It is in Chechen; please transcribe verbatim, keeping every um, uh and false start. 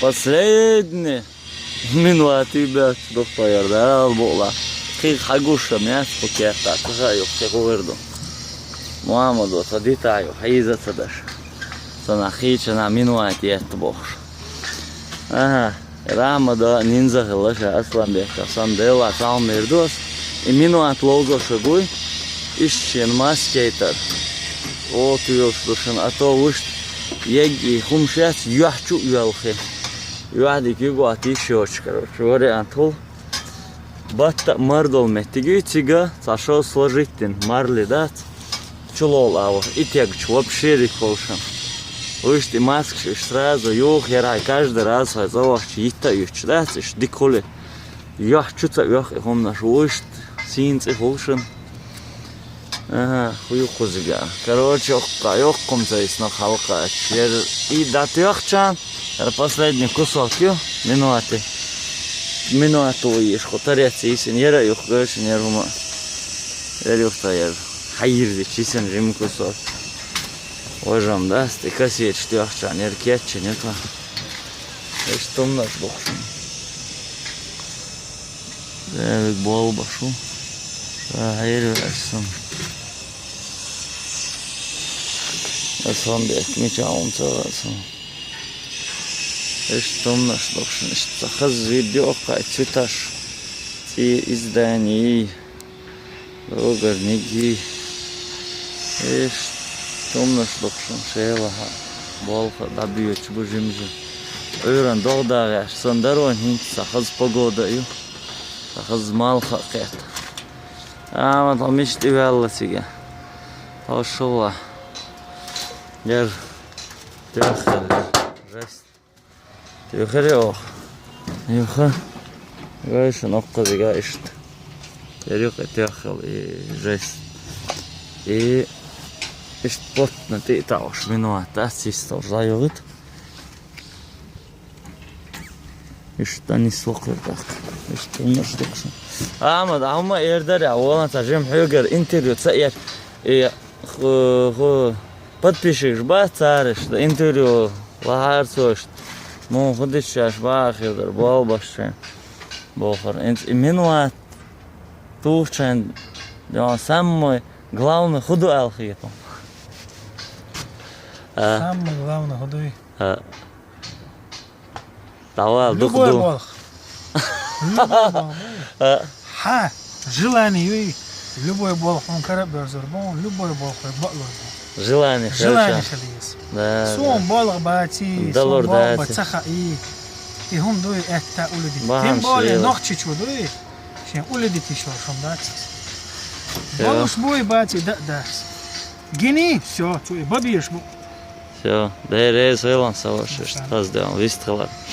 Последний минута бац, духпаяр дал була. Кхы хьагуша мяц кху кертта, ца хаа юххе гӀур ду. Мухьаммадо ца дита ю, хьийза ца даш. Ца нах хийча на минута етта бохуш. Ага, Рамада нинза хилла ша Асланбека, сан дела цхьа мер дос. И минута логоша гуй, ишчен маскейтар. О, туйош душан, а то вуш егги хумшац, юхьчу уьлхи. Юхьдик югуат ишочу, короче, вариант хул. Батта мардол меттиги цига цхьа шо сложиттин марли дац. Чулол ава, и тегч вообще дик холшан. Вуш и маскаш иш сразу юх, ярай каждый раз хай зовахчи йитта юч дац, иш дик хули. Йох чу ца йох и хумнаш вуш син ци хулшан. Ага, хуй кхузига. Короче, оккха, йоккхум цайсна халкъач. Ер и дат йохчан, ер последний кусок ю, минуты. Минуту еш хутарец исин, ер юх гашин, ер хума. Ер юхта ер. Хайрди чисен жим кусок. Ожам да, сти кассет йохчан, ер кетчен, это. Эш тумнаш бохшин. Дерг бол башу. Хайр версин. Асланбек мича он царасан. Эш тумнаш бохшин, эш цахаз видео кай циташ. Ци издание. Догарниги. Эш тумнаш бохшин шелаха. Болха дабиюч бу жимжи. Ойран догдагаш сан дарон хинч цахаз погода ю. Цахаз малха кет. Ама то мишти вялла сиге. Ошула. Гер. Тяхал. Жесть. Тюхари ох. Юха. Гайшин оккхазига ишт. Тер юха тяхал и жесть. И ишт плотно ти тауш минута систол заюгит. Ишта нисло кхырдак. Ишта ниш дукшин. Ама да, ама эрдер я, волан ца жим хьюгер интервью ца ер. И ху, ху, подписчик ба цариш, да интервью лахар цошт. Мун худиш чаш ба хирдер, бол башчен. Бохар. Инц и минуат тухчен, да, самый главный худу алхиетом. А. Самый главный худуй. А. Давай, дух Любой ду. Болх. Любой болх. А. Ха, желание юй. Любой болх, он кара берзор бон, любой болх, баълор бон. Желание. Желание хелча. Хелиес. Да, Сум да. Болх баци, Далор сум болх даци. Бацаха и. И хум дуй это улиди. Бахам Тем более шила. Нохчи чу дуй. Шен улиди ти шо шум даци. Всё. Болуш буй баци да дас. Гини, всё, цу и бабиеш бу. Всё, дерез велан саваш, Всё. Таз дем, вист хилар.